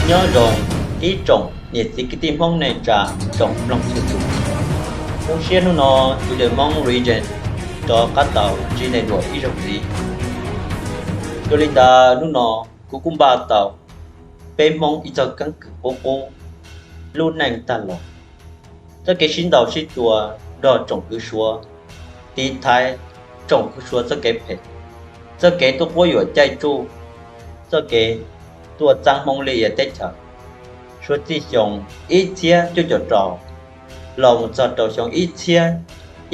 Nyob zoo ib tsoom niam txiv kwv tij Hmoob neej tsa, tsoom mloog txhua tus. Zoo siab hnub no kuv yawg Hmoob Region rov qab tau ntsib nej dua ib zaug ntxiv. Yog li ntawd hnub no kuv kuj npaj tau peb Hmoob ib txog keeb kwm qub qub lub neej tag los, txoj kev sib ntaus sib tua nrog tsoom hwv Suav, tiv thaiv tsoom hwv Suav txoj kev phem, txoj kev tuaj quab yuam caij tsuj, txoj kev tuaj txeeb Hmoob li teb chaws, suav txij xyoo ib txhiab cuaj caum rau los mus txog rau xyoo ib txhiab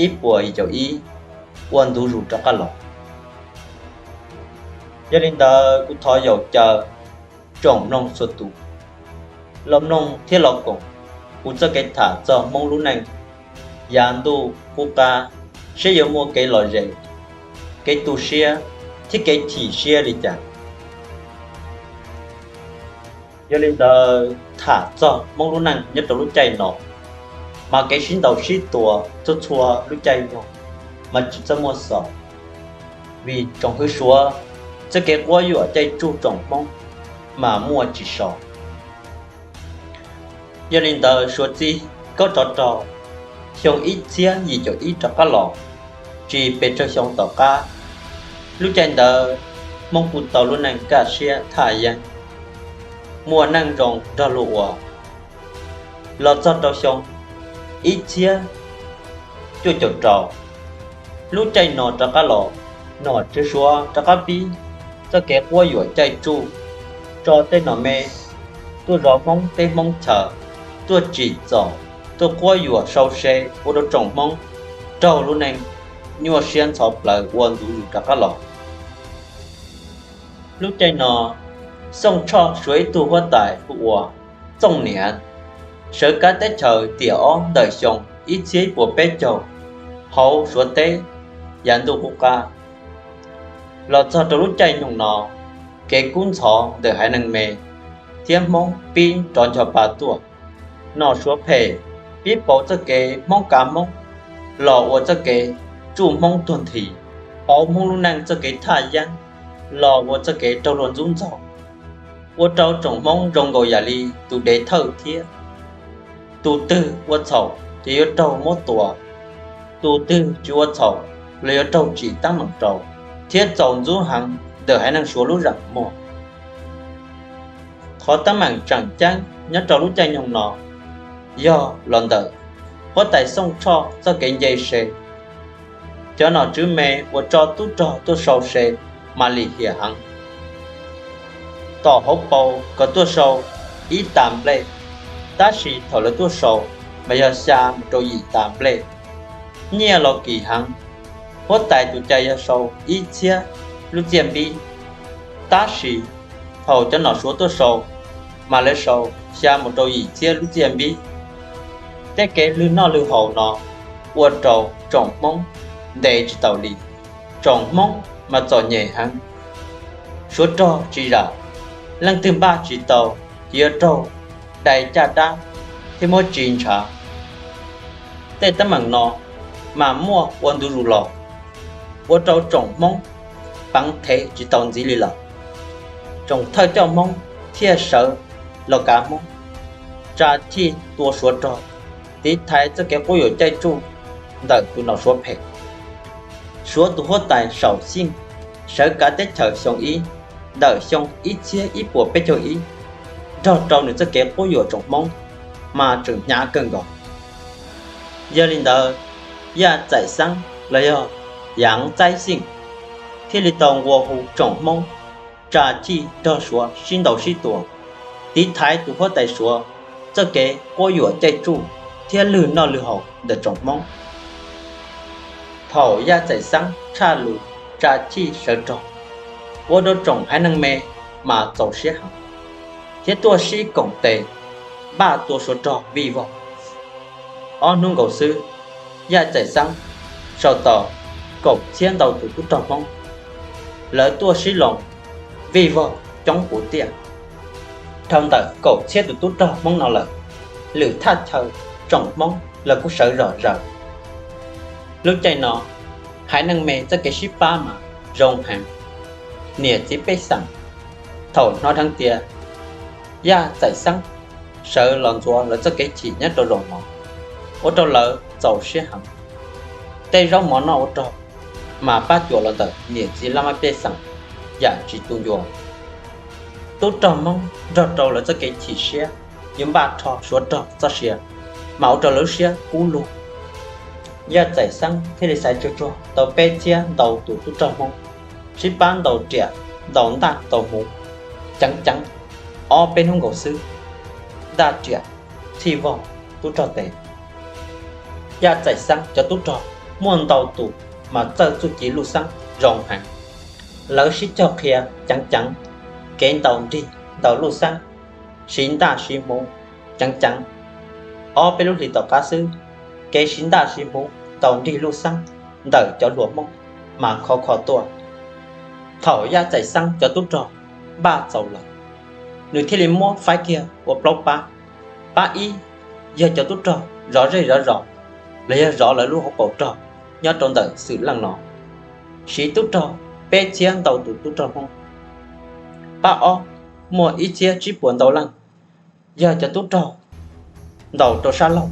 ib puas yim caum ib ua ntu zus rov qab los. Yog li ntawd kuv thov yaum caw tsoom mloog txhua tus los mloog thiab los koom kuv txoj kev tham txog Hmoob lub neej yav ntuj qub qab, seb yuav muaj kev lom zem, kev tu siab thiab kev chim siab li cas. Yog li ntawd tham txog Hmoob lub neej nyob rau lub caij no, mas kev sib ntaus sib tua txhua txhua lub caij nyoog mas tsis txawj muaj xaus, vim tsoom hwv Suav txoj kev quab yuam caij tsuj tsoom Hmoob mas muaj tsis so. Yog li ntawd suav txij kaum rov rau xyoo ib txhiab yim caum ib rov qab los, tsis pes tsawg xyoo tom qab, lub caij ntawd Hmoob kuj tau lub neej kaj siab thaj yeeb, muaj neej zoo nrog luag ua. Los txog rau xyoo ib txhiab cuaj caum rau, lub caij no rov qab los, nom tswv Suav rov qab pib txoj kev quab yuam caij tsuj, tso tej nom me tuaj zov Hmoob teb Hmoob chaw, tuaj tsim txom, tuaj quab yuam sau se ua rau tsoom Hmoob raug lub neej nyuaj siab ntxhov plawv ua ntu zus rov qab los. Lub caij no, Xooj Tshoj suav ib tug huab tais hu ua Txooj Niam, sawv kav teb chaws tiam ob ntawm xyoo ib txhiab ib puas peb caug hauv Suav teb yav ntuj qub qab. Los txog rau lub caij nyoog no, kev kub ntxhov ntawm haiv neeg me thiab Hmoob pib rov ncho pa tuaj. Nom Suav phem pib pauv txoj kev Hmoob kav Hmoob los ua txoj kev tsuj Hmoob tuag nthi, pauv Hmoob lub neej txoj kev thaj yeeb los ua txoj kev raug luag ntxub ntxaug, ua rau tsoom Hmoob zoo nkaus yam li tus dev thawj thiab. Tus twg ua txhaum ces yuav raug muab tua, tus twg tsis ua txhaum los yuav raug tsim teeb meem rau, thiab txaus ntxub heev ntawm haiv neeg Suav lub zeem muag. Qhov teeb meem tseem ceeb nyob rau lub caij nyoog no yog los ntawm huab tais Xooj Tshoj txoj kev nce se. Cov nom tswv me uas tso tub rog tuaj sau se mas lim hiam heev. Tom hauv paus kom tuaj sau ib tas nplej, tab sis thaum lawv tuaj sau mas yog xya mus rau yim tas nplej. Nyiaj los kim heev, huab tais tus cai yog sau ib txhiab lub txiaj npib, tab sis thaum cov nom Suav tuaj sau mas lawv sau xya mus rau yim txhiab lub txiaj npib. Tej kev lwg noj lwg haus no ua rau tsoom Hmoob ntes tsis taus li, tsoom Hmoob mas txom nyem heev. Suav rog tsis zam, leej twg npaj tsis tau ces yuav raug dai caj dab thiab muab tsis ntshav. Tej teeb meem no mas muaj ua ntu zus los, ua rau tsoom Hmoob peev thev tsis tau ntxiv li lawm. Tsoom thawj coj Hmoob thiaj sawv los kav Hmoob, tsa chij tua Suav rog, tiv thaiv txoj kev quab yuam caij tsuj ntawm tus nom Suav phem. Suav tus huab tais Saum Xyeej sawv kav teb chaws xyoo ib, ntawm xyoo ib txhiab ib puas peb caug ib, nrog rau nws txoj kev quab yuam tsoom Hmoob mas tseem hnyav kawg nkaus. Yog li ntawd, Yaj Txaim Xeeb los yog Yaav Txaib Xyeej thiaj li tau nqua hu tsoom Hmoob tsa chij nrog Suav sib ntaus sib tua, tiv thaiv tus huab tais Suav txoj kev quab yuam caij tsuj thiab lwg noj lwg haus ntawm tsoom Hmoob. Thaum Yaj Txaim Xeeb tshaj lus tsa chij sawv rog, ua rau tsoom haiv neeg me mas txaus siab heev, thiab tuaj sib koom tes npaj tua Suav rog vij vog. Ob hnub nkaus xwb, Yaj Txaim Xeeb sau tau kaum txhiab ntau tus tub rog Hmoob, lawv tuaj sib loo vij vog coob puv tiaj. Dhau ntawm kaum txhiab tus tub rog Hmoob no lawm, lwm thaj chaw tsoom Hmoob los kuj sawv zom zaws. Lub caij no, haiv neeg me txoj kev sib pab mas zoo heev. Niam txiv pej xeem thaum hnov dheev tias Yaj Txaim Xeeb sawv los ntxuav lawv txoj kev chim nyob rau zaum no, ua rau lawv txaus siab heev. Tej zaub mov noj ua rog mas pab cuam los ntawm niam txiv laj mab pej xeem yam tsis tu ncua. Tub rog Hmoob nrog rau lawv txoj kev chim siab yuav npaj rho Suav rog txoj sia, mas ua rau lawv lub siab kub lug. Yaj Txaim Xeeb thiaj li xaiv tsuag tsuag tau peb txhiab ntau tus tub rog Hmoob, sib pab ntaus riam ntaus ntaj tau hmuv ceev ceev ob peb hnub nkaus xwb, ntaj riam txhij vog tub rog tes. Yaj Txaim Xeeb cov tub rog muaj ntau tus mas txawj txuj ci luj xeeb zoo heev. Lawv sib cog qhia ceev ceev kev ntaus nrig ntaus luj xeeb, siv ntaj siv hmuv ceev ceev. Ob peb lub hlis tom qab xwb, kev siv ntaj siv hmuv ntaus nrig luj xeeb ntawm cov hluas Hmoob mas khov kho tuaj. Thaum Yaj Txaim Xeeb cov tub rog npaj txaus lawm, nws thiaj li muab faib kiag ua plaub pab. Pab ib yog cov tub rog zov zej zov zos los yog zov lawv lub hauv paus rog nyob rau ntawm xwm leej no, siv tub rog peb txhiab ntau tus tub rog Hmoob. Pab ob muaj ib txhiab tsib puas ntau leej, yog cov tub rog ntaus rau sab laug.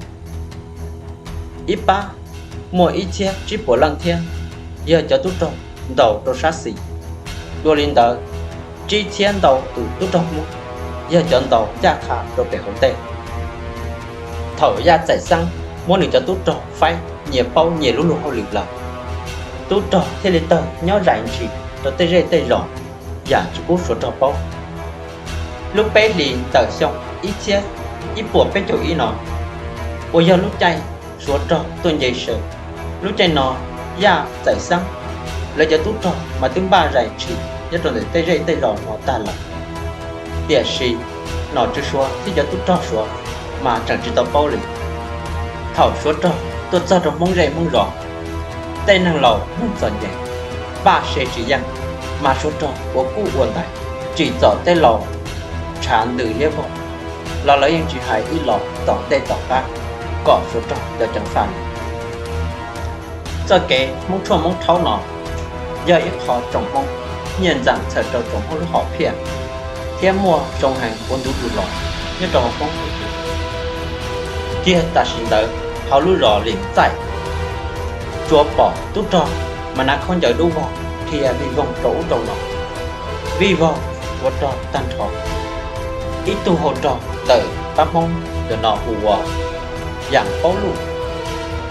Ib pab muaj ib txhiab tsib puas leej thiab, yog cov tub rog ntaus rau sab xis. Dua li ntawd, tsib txhiab ntau tus tub rog Hmoob yog cov ntaus ncaj qha rau pem hauv ntej. Thaum Yaj Txaim Xeeb muab nws cov tub rog faib nyias paub nyias lub luag hauj lwm lawm, tub rog thiaj li tawg nyob zais ntshis rau tej zej tej zos yam tsis pub Suav rog paub. Lub peb hlis ntawm xyoo ib txhiab ib puas peb caug ib no, uas yog lub caij Suav rog tuaj nce saw, lub caij no Yaj Txaim Xeeb lawv cov tub rog mas twb npaj zais ntshis nyob rau ntawm tej zej tej zos no tag lawm. Tiam sis nom tswv Suav thiab cov tub rog Suav mas tseem tsis tau paub li. Thaum Suav rog tuaj txog rau Hmoob zej Hmoob zos, tej neeg laus mloog txom nyem, npaj se tsis yeej, mas Suav rog ua kuj ua ntais, tsim txom tej laus ntshav ntws liab vog los lawv yeej tsis hais ib los tom ntej tom qab kom Suav rog cov ceev faj li. Txoj kev Hmoob tshuaj Hmoob rhaub no yog ib qho tsoom Hmoob nyiaj ntxeem txhawm rau tsoom Hmoob lub hom phiaj thiab muaj zoo heev ua ntu zus los nyob rau hauv Hmoob. Kiag tam sim ntawd hauv lub zos Lim Txaij, tsuas pom tub rog mas hnav khaub ncaws dub vog dhia vij voog rau ub rau no, vij voog Suav rog tag nrho. Ib tug hau rog ntawm pab Hmoob ntawm no hu ua Yam Paub Luj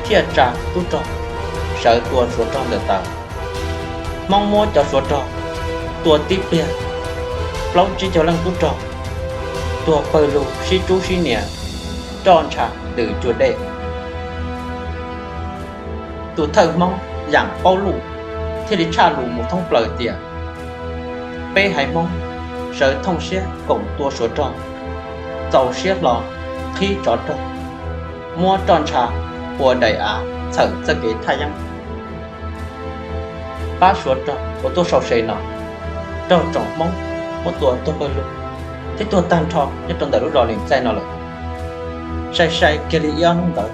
thiaj tsa tub rog sawv tua Suav rog ntawm taw. Hmoob muab cov Suav rog tua tib pliag, plaub tsib caug leej tub rog tuag pawg lug sib rub sib nias, roj ntsha ntws cua dej. Tus thawj Hmoob Yam Paub Luj thiaj li tshaj lus mus thoob plaws tias, peb haiv Hmoob sawv thooj siab koom tua Suav rog, txaus siab hlo qhib tsov rog, muab roj ntsha ua daim av txhawm txoj kev thaj yeeb. Pab Suav rog uas tuaj sau se no, raug tsoom Hmoob muab tua tuag pawg lug thiab tuag tag nrho nyob rau ntawm lub zos Lim Txaij no lawm. Sai sai kiag li ib ob hnub ntawd,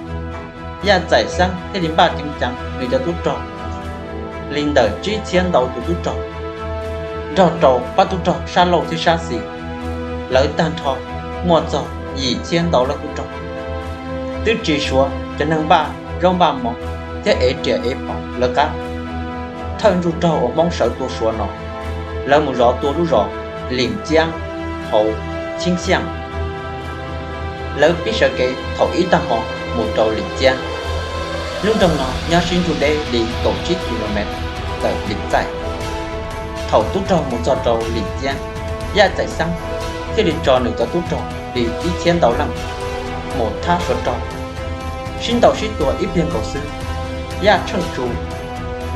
Yaj Txaim Xeeb thiaj li npaj ceev ceev nws cov tub rog li ntawm tsib txhiab ntau tus tub rog, nrog rau pab tub rog sab laug thiab sab xis, lawv tag nrho muaj txog yim txhiab ntau leej tub rog. Twb tsis suav cov neeg npaj zaub npaj mov thiab ev riam ev phom lawv qab. Thawj ntsuj rog uas Hmoob sawv tua Suav no, lawv mus zov tua lub zos Lim Ciab hauv Xyeeb Xiaj. Lawv pib sawv kev thaum ib tag hmo mus rau Lim Ciab. Lub nroog no nyob sib nrug deb li kaum tsib kilomev ntawm Lim Txaij. Thaum tub rog mus txog rau Lim Ciab, Yaj Txaim Xeeb thiaj li tso nws cov tub rog li ib txhiab ntau leej mus thab Suav rog, sib ntaus sib tua ib pliag nkaus xwb, Yaj Tsheej Tsu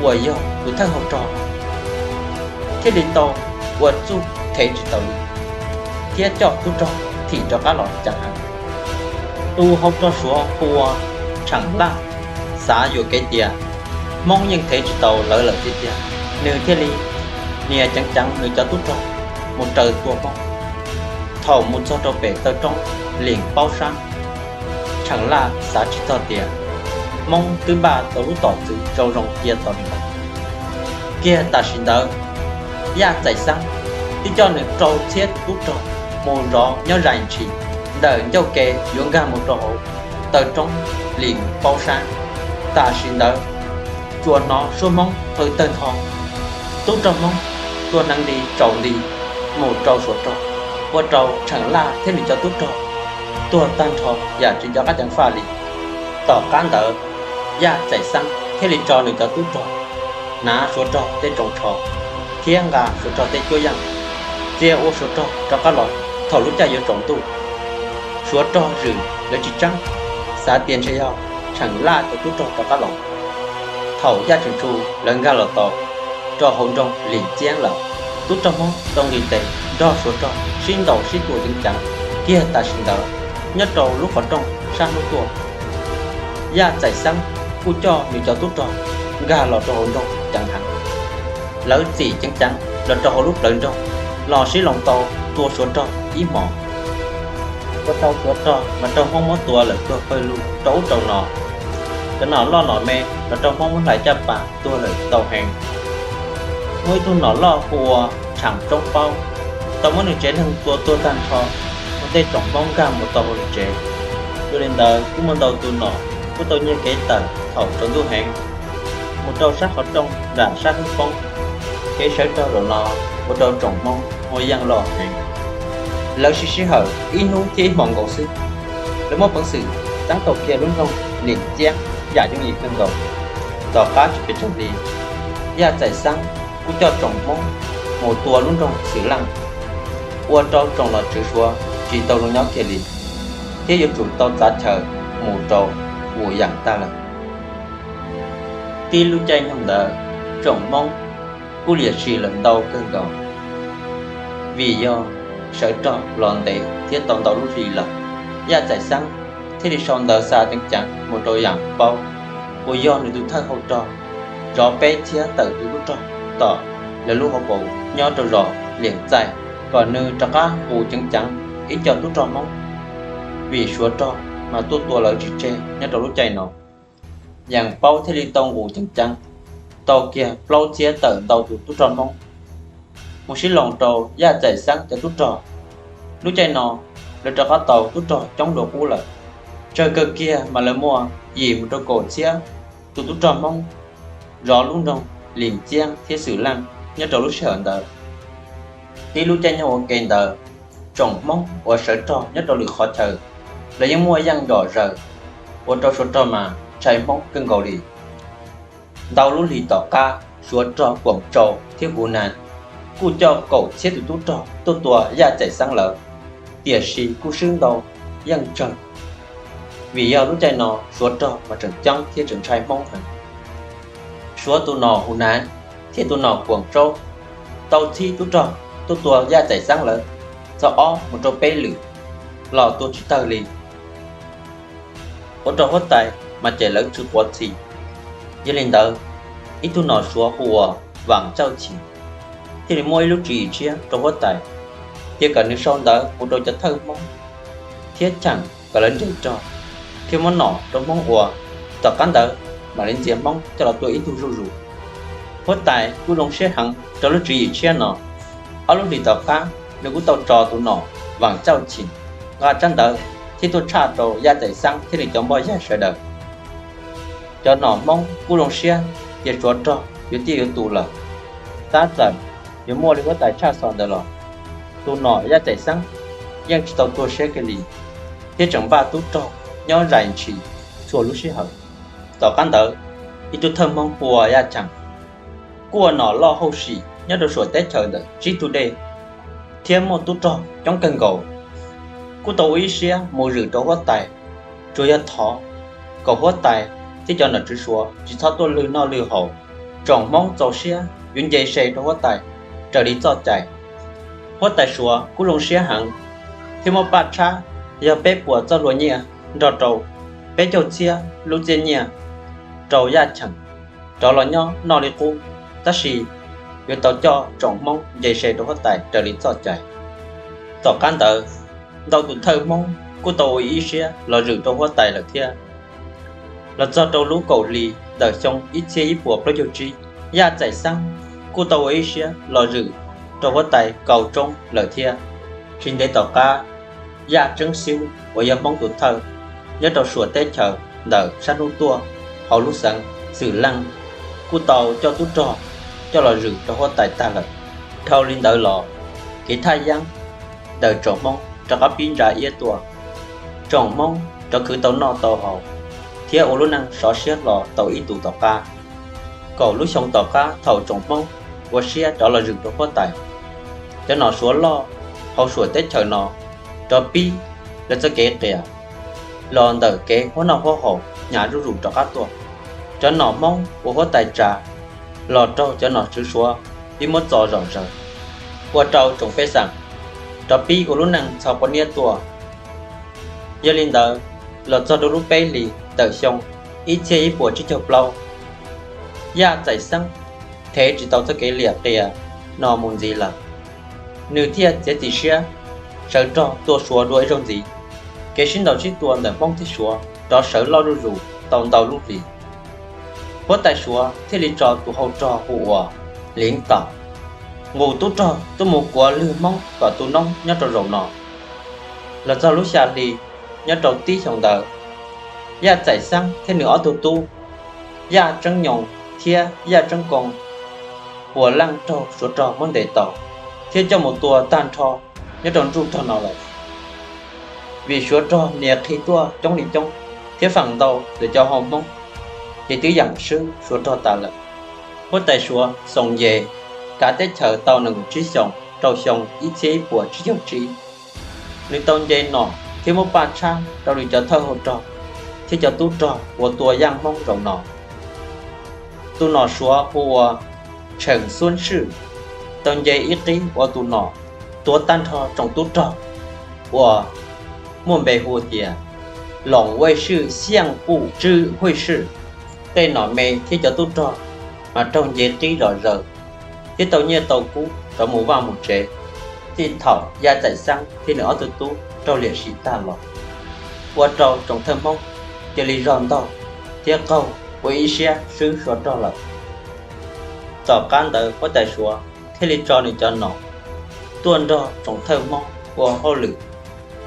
uas yog tus thawj hau rog thiaj li tau ua txuj thev tsis taus li thiab coj tub rog thim rov qab los ceev heev. Tus hau rog Suav hu ua Tsheem Laj xav yuam kev tias Hmoob yeej thev tsis tau lawv lawm tiag tiag, nws thiaj li nias ceev ceev nws cov tub rog mus raws tua Hmoob. Thaum mus txog rau pem taw roob Lim Paub Sab, Tsheem Laj xav tsis txog tias Hmoob twb npaj tau lub tom txwv zoo zoo cia tos nws lawm. Kiag tam sim ntawd, Yaj Txaim Xeeb twb coj nws rau txhiab tub rog mus zov nyob zais ntshis ntawm ncauj ke yuav nkag mus rau hauv taw roob Lis Paub Sab. Tam sim ntawd tsuas hnov suab Hmoob qw tawg ntho. Tub rog Hmoob tua hneev nti tsaus nti mus rau Suav rog, ua rau Tsheem Laj thiab nws cov tub rog tuag tag nrho yam tsis nco qab ceev faj li. Tom qab ntawd, Yaj Txais Xeeb thiaj li tso nws cov tub rog hnav Suav rog tej tsoos tsho thiab nqa Suav rog tej cuab yeej, txia ua Suav rog rov qab los thaum lub caij yuav tsaus ntuj. Suav rog zwm lawv tsis tseeb, xav tias ntshe yog Tsheem Laj cov tub rog rov qab los. Thaum Yaj Tseem Tsu lawv nkag los tau rau hauv nroog Lis Txiab lawm, tub rog Hmoob tau nqis tes nrog Suav rog sib ntaus sib tua ceev ceev kiag tam sim ntawd nyob rau lub qhov rooj sab hnub tuaj. Yaj Txais Xeeb kuj coj nws cov tub rog nkag los rau hauv nroog ceev heev. Lawv txim ceev ceev los rau hauv lub plawv nroog los sib loos tau tua Suav rog ib hmos. Ua rau Suav rog mas raug Hmoob muab tua lawm tuag pawg lug rau ub rau no. Cov nom loj nom me los raug Hmoob muab hlais caj pas tuag lawm ntau heev. Muaj ib tug nom loj hu ua Tshaam Tsoob Paub tau muab nws tsev neeg tua tuag tag nrho, ua tej tsoom Hmoob nkag mus tau hauv nws tsev. Yog li ntawd kuj muaj ntau tus nom kuj tau nyiag kev tawm thaum tsaus ntuj heev mus rau sab qhov rooj nram sab hnub poob. Kev sawv rog zaum no ua rau tsoom Hmoob muaj yeej loj heev. Lawv siv sij hawm ib hnub thiab ib hmos nkaus xwb, lawv muaj peev xwm txeeb tau kiag lub nroog Lis Txiab yam yooj yim kawg nkaus. Tom qab tsis pes tsawg hli, Yaj Txais Xeeb kuj coj tsoom Hmoob mus tua lub nroog Xwm Leej, ua rau tsoom nom tswv Suav tsis tau zoo nyob kiag li, thiab yuav tsum tau txav chaw mus rau Vus Yas tag lawm. Tib lub caij nyoog ntawd, tsoom Hmoob kuj liam sis lawm ntau kawg nkaus. Vim yog sawv rog los ntev thiab tau ntau lub hli lawm, Yaj Txais Xeeb thiaj li sau ntawv xa ceev ceev mus rau Yas Paub uas yog nws tus thawj hauv rog, zov peb txhiab tawm tus tub rog tom lawv lub hauv paus nyob rau zos Liam Txaij, kom nws rov qab mus ceev ceev ib co tub rog Hmoob, vim Suav rog mas tuaj tua lawv tsis tseg nyob rau lub caij no. Yas Paub thiaj li tau nqus ceev ceev tau kiag plaub txhiab tawm ntau tus tub rog Hmoob mus sib loos rau Yaj Txais Xeeb cov tub rog. Lub caij no lawv rov qab tau tub rog coob dua qub lawm. Tsawg kawg kiag mas lawv muaj yim mus rau kaum txhiab tus tub rog Hmoob zov lub nroog Lis Txiab thiab Xwm Leej nyob rau lub sij hawm ntawd. Tib lub caij nyoog ua ke ntawd, tsoom Hmoob uas sawv rog nyob rau lwm qhov chaw los yeej muaj yeej nrov zaws, ua rau Suav rog mas ntshai Hmoob kawg nkaus li. Ntau lub hlis tom qab, Suav rog Kuam Tsau thiab Huv Nas kuj coj kaum txhiab tus tub rog tuaj tua Yaj Txais Xeeb lawm, tiam sis kuj swb ntau yeej tsawg, vim yog lub caij no Suav rog mas tseem coob thiab tseem ntshai Hmoob heev. Suav tus nom Huv Nas thiab tus nom Kuam Tsau tau txhib tub rog tuaj tua Yaj Txais Xeeb lawm txog ob mus rau peb lwm los tua tsis tawg li, ua rau huab tais mas cem lawv tsis quav txhim. Yog li ntawd, ib tug nom Suav hu ua Vam Cauj Chim thiaj li muaj ib lub tswv yim tshiab rau huab tais, tias kom nws sau ntawv mus rau cov thawj Hmoob thiab cheem kom lawv nres rog thiab muab nom rau Hmoob ua, tom qab ntawd mam li ntxias Hmoob coj los tua ib tug zuj zus. Huab tais kuj zoo siab heev rau lub tswv yim tshiab no. Ob lub hlis tom qab, nws kuj tau tso tus nom Vam Cauj Chim nqa tsab ntawv thiab tuaj tshaj rau Yaj Txais Xeeb thiab nws cov npoj yaig sawv daws. Cov nom Hmoob kuj zoo siab tias Suav rog yuav tiaj yuav tus lawm, tab txawm yuav muaj li huab tais tshaj xov ntawd los tus nom Yaj Txais Xeeb yeej tsis tau tuag siab kiag li, thiab tseem npaj tub rog nyob zais ntshis txhua lub sij hawm. Tom qab ntawd, ib tug thawj Hmoob hu ua Yaj Cheem kuj ua nom loj hauj sim nyob rau saum teb chaws ntawm tsib tug dej, thiab muaj tub rog coob kawg nkaus, kuj tau ua ib siab mus zwm rau huab tais, tsuas yog thov kom huab tais thiab cov nom tswv Suav tsis txhob tuaj lwg noj lwg haus, tsoom Hmoob txaus siab yuav nce se rau huab tais raws li txoj cai. Huab tais Suav kuj zoo siab heev, thiab muab paj tshab yog peb puas txoj hlua nyiaj nrog rau peb caug txhiab lub txiaj nyiaj rau Yaj Cheem rov los nyob noj li qub, tab sis yuav tau coj tsoom Hmoob nce se rau huab tais raws li txoj cai. Tom qab ntawd, ntau tus thawj Hmoob kuj tau ua ib siab los zwm rau huab tais lawm thiab. Los txog rau lub kaum hli ntawm xyoo ib txhiab ib puas plaub caug tsib, Yaj Txais Xeeb kuj tau ua ib siab los zwm rau huab tais Kaus Tsoob lawm thiab. Tsis ntev tom qab, Yaj Tseeb Xwb uas yog Hmoob tus thawj nyob rau Suav teb chaws ntawm sab hnub tuaj hauv lub xeev Xwm Leej kuj tau coj tub rog coj los zwm rau huab tais tag lawm. Dhau li ntawd los, kev thaj yeeb ntawm tsoom Hmoob rov qab pib ntsa iab tuaj. Tsoom Hmoob rov khwv tau noj tau haus thiab ua lub neej sov siab hlo tau ib ntus tom qab. Kaum lub xyoo tom qab thaum tsoom Hmoob ua siab rov los zwm rau huab tais, cov nom Suav loj hauv Suav teb chaws no rov pib lawv txoj kev qias los ntawm kev huab noj huab haus hnyav zuj zus rov qab tuaj. Cov nom Hmoob ua huab tais tsa los raug cov nom tswv Suav pib muab txo zom zaws, ua rau tsoom pej xeem rov pib ua lub neej txhaum quav niab tuaj. Yog li ntawd, los txog rau lub peb hlis ntawm xyoo ib txhiab ib puas tsib caug plaub, Yaj Txais Xeeb thev tsis tau txoj kev liam qias no mus ntxiv lawm. Nws thiaj txiav txim siab sawv rog tuaj Suav dua ib zaug ntxiv. Kev sib ntaus sib tua ntawm Hmoob thiab Suav rov sawv loj zuj zus tau ntau lub hlis. Huab tais Suav thiaj li tso tus hau rog hu ua Liv Tam nqus tub rog tuaj mus kuav lwg Hmoob kom tu noob nyob rau zaum no. Los txog lub xya hli nyob rau tib xyoo ntawd, Yaj Txais Xeeb thiab nws ob tug tub, Yaj Tseeb Nyoos thiab Yaj Tseeb Koo, puas leej raug Suav rog muab ntes tau thiab coj mus tua tag nrho nyob rau nruj rog no lawm. Vim Suav rog nias qhi tuaj coob li coob thiab feem ntau ntawm cov hau Hmoob ces twb yeem swb Suav rog tas lawm. Huab tais Suav Xoom Nce kav teb chaws tau nees nkaum tsib xyoos rau xyoo ib txhiab ib puas tsib caug tsib. Nws tau nce nom thiab muab paj tshab rau nws cov thawj hau rog thiab cov tub rog uas tua yaj Hmoob zaum no. Tus nom Suav hu ua Tsheem Xuab Swj tau nce ib qib ua tus nom tuav tag nrho tsoom tub rog uas muaj npe hu tias Loos Vaj Swj, Xiaj Puj Tswj Huj Swj. Tej nom me thiab cov tub rog mas raug nce qib zom zaws thiab tau nyiaj tau kub rov mus vaj mus tsev, txij thaum Yaj Txais Xeeb thiab nws ob tug tub raug liam sim tag los, ua rau tsoom thawj Hmoob cia li zog ntaug thiab qaug ua ib siab swb Suav rog lawm. Tom qab ntawd huab tais Suav thiaj li tso nws cov nom tuaj nrog tsoom thawj Hmoob ua hauj lwm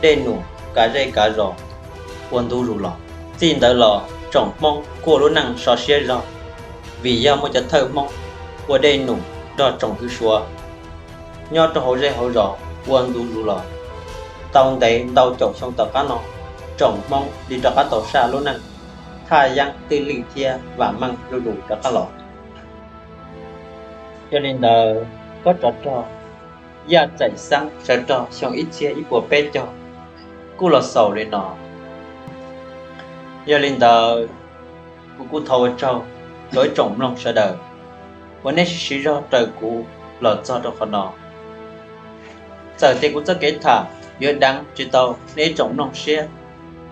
dej num kav zej kav zos ua ntu zus los. Txij ntawd los tsoom Hmoob kuj ua lub neej sov siab zog, vim yog muaj cov thawj Hmoob ua dej num nrog tsoom hwv Suav nyob rau hauv zej hauv zos ua ntu zus los. Tau ntev ntau caum xyoo tom qab no, tsoom Hmoob li rov qab tau saj lub neej thaj yeeb twj lwj thiab vam meej zuj zus rov qab los. Yog li ntawd, kob tsov rog Yaj Txais Xeeb sawv rog xyoo ib txhiab ib puas peb caug kuj los xaus li no. Yog li ntawd, kuv kuj thov ua tsaug rau ib tsoom mloog sawv daws uas nej siv zog raws kuv los txog rau qhov no. Txawm tias kuv txoj kev tham yuav deev tsis tau nej ib tsoom mloog siab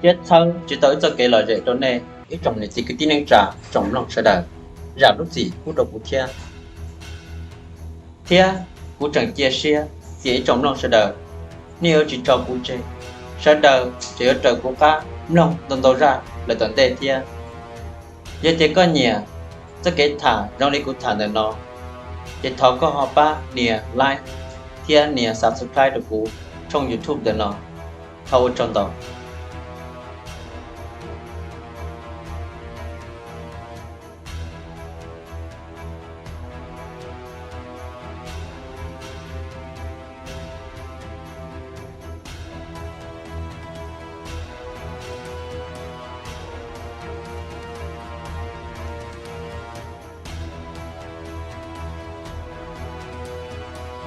thiab txhawb tsis tau ib txoj kev lom zem rau nej ib tsoom niam txiv kwv tij neej tsa tsoom mloog sawv daws zam lub txim pub rau kuv thiab. Thiab kuv tseem cia siab tias ib tsoom mloog sawv daws, nej yuav tsis tso kuv tseg, sawv daws tseem yuav raws kuv qab mloog ntau ntau zaj lawm tom ntej thiab. Yog tias koj nyiam txoj kev tham zoo li kuv tham ntawm no, ces thov koj ho pab nias like thiab nias subscribe rau kuv tshooj YouTube ntawm no. Thov ua tsaug ntau.